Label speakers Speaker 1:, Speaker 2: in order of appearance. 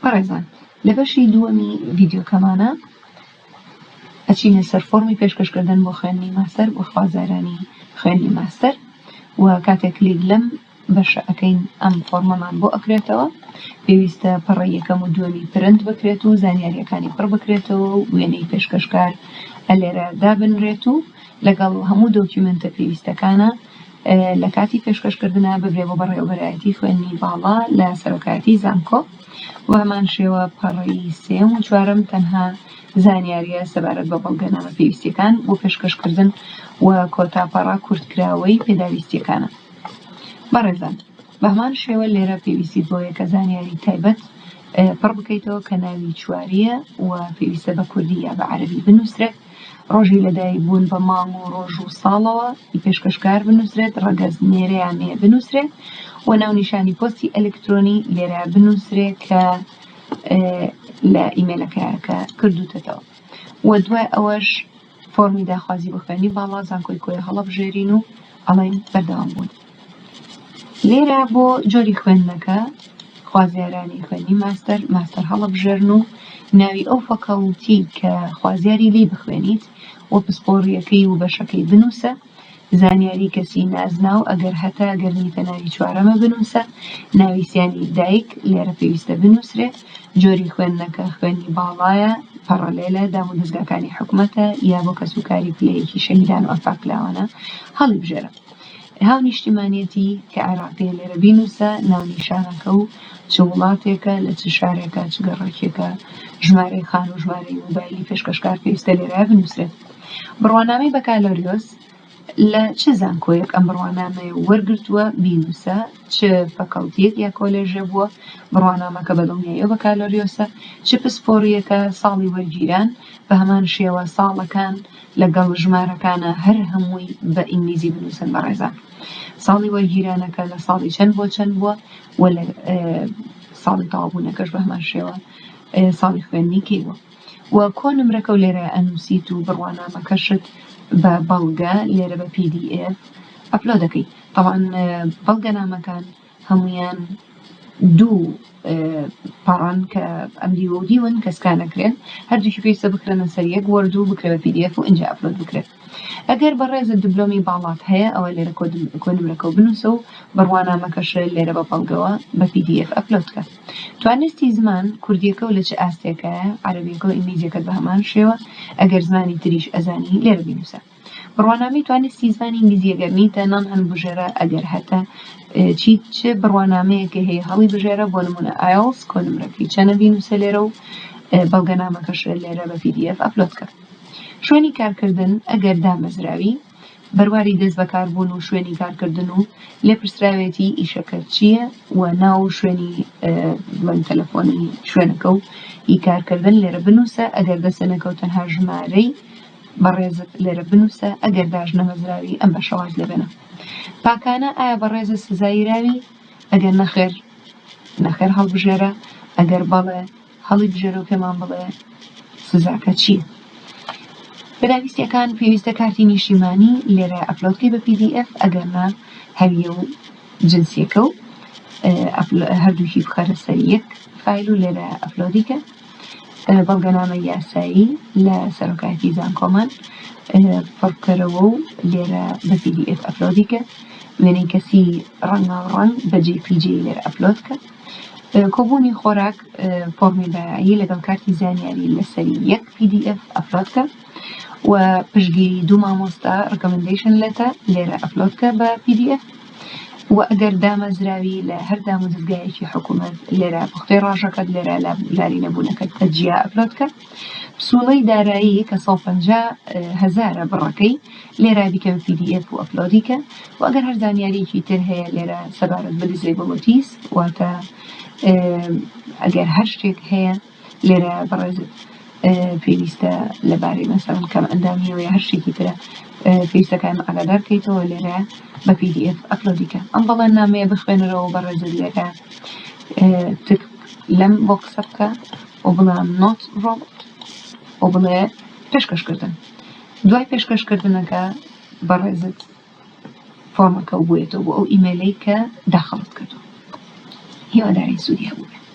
Speaker 1: بەڕێزان لە بەشی دووەمی ڤیدیۆکەمانە ئەچینە سەر فۆرمی پێشکەشکردن بۆ خوێندنی ماستەر بۆ خوازیارانی خوێندنی ماستەر و کاتێک کلیک لەم بەشە ئەکەین ئەم فۆرمەمان بۆ ئەکرێتەوە پێویستە پەڕەی یەکەم و دووەمی پرنت بکرێت و زانیاریەکانی پڕ بکرێتەوە و وێنەی پێشکەشکار لێرە دابنرێت و لەگەڵ هەموو دۆکیومنتە پێویستەکانە لە کاتی پێشکەشکردنا ببرێ بۆ بەڕێوەبەرایەتی خوێندنی باڵا لە سەرۆکایەتی زانکۆ و هەمان شێوە پەڕەی سێیەم و چوارەم تەنها زانیاریە سەبارەت بە بەڵگەنامە پێویستیەکان بۆ پێشکەشکردن و کۆتا پەڕە کورتکراوەی پێداویستیەکانە. بەڕێزان بەهەمان شێوە لێرە پێویستیت بەوەیە کە زانیاری تایبەت پڕ بکەیتەوە کە ناوی چواریە و پێویستە بە کوردی یا بە عەرەبی بنووسرێت ڕۆژی لەدایک بوون بە مانگ و ڕۆژ و ساڵەوە ی پێشکەشکار بنووسرێت ڕەگەز نێرە یا مێ بنووسرێ و ناونیشانی پۆستی ئەلکترۆنی لێرە بنووسرێ کە لە ئیمێلەکە کە کردوتەتەوە و دوای ئەوەش فۆرمی داخوازی بۆ خوێندنی باڵا زانکۆی کۆیە هەڵەبژێرین و ئەڵێین بەردەوام بوون. لێرە بۆ جۆری خوێندنەکە خوازیارانی خوێندنی ماستەر ماستەر هەڵەبژێرن و ناوی ئەو faculty کە خوازیاری لێی بخوێنیت و پسپۆڕیەکەی و بەشەکەی بنووسە زانیاری کەسی نازناو ئەگەر هەتە گەر نیتە ناوی چوارەمە بنووسە ناوی سیانی دایک لێرە پێویستە بنووسرێ جۆری خوێندنەکە خوێندنی باڵایە parallel ە دام و دەزگاکانی حکومەتە یا بۆ کەسوکاری پلەیەکی شەهیدان و ئەنفالکراوانە هەڵیبژێرە هاونیشتیمانیەتی کە عێراقیە لێرە بینووسە ناونیشانەکە و چ وڵاتێکە لە چ شارێکە چ گەڕەکێکە ژمارەی خانوو و ژمارەی مۆبایلی پێشکەشکار پێویستە لێرە بنووسرێت بڕوانامەی بەکالۆریۆس لە چ زانکۆیەک ئەم بڕوانامەیە وەرگرتووە بینووسە چ faculty یەک یا کۆلێژێ بووە بڕوانامەکە بە دڵنیاییەوە بەکالۆریۆسە چ پسپۆڕییەکە ساڵی وەرگیران بە هەمان شێوە ساڵەکان لەگەڵ ژمارەکانە هەر هەمووی بە ئینگلیزی بنووسن بەڕێزان ساڵی وەرگیرانەکە لە ساڵی چەند بۆ چەند بووە و لە ساڵی تەواوبوونەکەش بە هەمان شێوە ساڵی خوێندنی کەی بووە و کۆ نمرەکە و لێرە ئەنووسیت و بڕوانامەکەشت بە بەڵگە لێرە بە PDF upload دەکەی تەبعەن بەڵگەنامەکان هەمویان دوو پەڕەن کە ئەم دیوە و دیون کە scan ئەکرێن هەردووکی پێویستە بکرێنە سەر یەک Word و بکرێ بە PDF و ئینجا upload بکرێت ئەگەر بەڕێزت دبلۆمی باڵات هەیە ئەوە لێرە کۆنمرەکە و بنووسە و بڕوانامەکەش لێرە بە بەڵگەوە بە PDF upload کە توانستی زمان کوردیەکە و لە چ ئاستێکایە عەرەبیەکە و ئینگلیزیەکەت بە هەمان شێوە ئەگەر زمانی تریش ئەزانی لێرە بینووسە بڕوانامەی توانستی زمانی ئینگلیزی ئەگەر نیتە none هەڵبژێرە ئەگەر هەتە چی چ بڕوانامەیەکە هەیە هەڵی بژێرە بۆ نمونە IELTS کۆنمرەکەی چەنە بینوسە لێرە و بەڵگەنامەکەش لێرە بە PDF upload کە شوێنی کارکردن ئەگەر دامەزراوی بەرواری دەست بەکاربوون و شوێنی کارکردن و لێپرسراوێتی ئیشەکە چییە و ناو و شوێنی بڵێن تەلەفۆنی شوێنەکە و ئی کارکردن لێرە بنووسە ئەگەر دەستە نەکەوت تەنها ژمارەی بەڕێزت لێرە بنووسە ئەگەر داش نەمەزراوی ئەم بەشە واز لێبێنە پاکانە ئایا بەڕێزت سزای راوی ئەگەر نەخێر نەخێر هەڵبژێرە ئەگەر بەڵێ هەڵی بژێرە و پێمان بڵێ سزاکە چییە؟ پێداویستیەکان پێویستە کارتی نیشتیمانی لێرە upload کەی بە PDF ئەگەر نا هەویە و جنسیەکە و هەردووکی بخەرە سەر یەک file و لێرە upload ی کە بەڵگەنامەی یاسایی لە سەرۆکایەتی زانکۆمان پڕ بکەرەوە و لێرە بە PDF upload ی کە وێنەی کەسی ڕەنگاو ڕەنگ بە JPG لێرە upload کە کۆبوونی خۆراک فۆڕمی بەیعی لەگەڵ کارتی زانیاری لەسەری یەک PDF upload کە و پشتگیری دوو مامۆستا recommendation letter لێرە upload کە بە PDF و ئەگەر دامەزراوی لە هەر دامودەزگایەکی حکوومەت لێرە پوختەی ڕاژەکەت لێرە لاری نەبوونەکەت بە جیا upload کە پسوڵەی دارایی کە 150 هەزارە بڕەکەی لێرە بیکە بە PDF و upload ی کە و ئەگەر هەر زانیاریەکی تر هەیە لێرە سەبارەت بە disabilities واتە ئەگەر هەر شتێک هەیە لێرە بەڕێزت پێویستە لەبارەی مەسەڵەن کەم ئەندامیەوە یا هەر شتێکی ترە پێویستەکە ئێمە ئاگادار بکەیتەوە لێرە بە PDF upload ی کە ئەم بەڵێننامەیە بخوێنەرەوە بەڕێزت لێرە تک لەم بۆ قسە بکە و بڵێ not robot و بڵێ پێشکەشکردن دوای پێشکەشکردنەکە بەڕێزت فۆرمەکە و بوویەتەوە بۆ ئەو ئیمەیلەی کە داخڵت کردووە. هیوادارین سوودی هەبووبێت.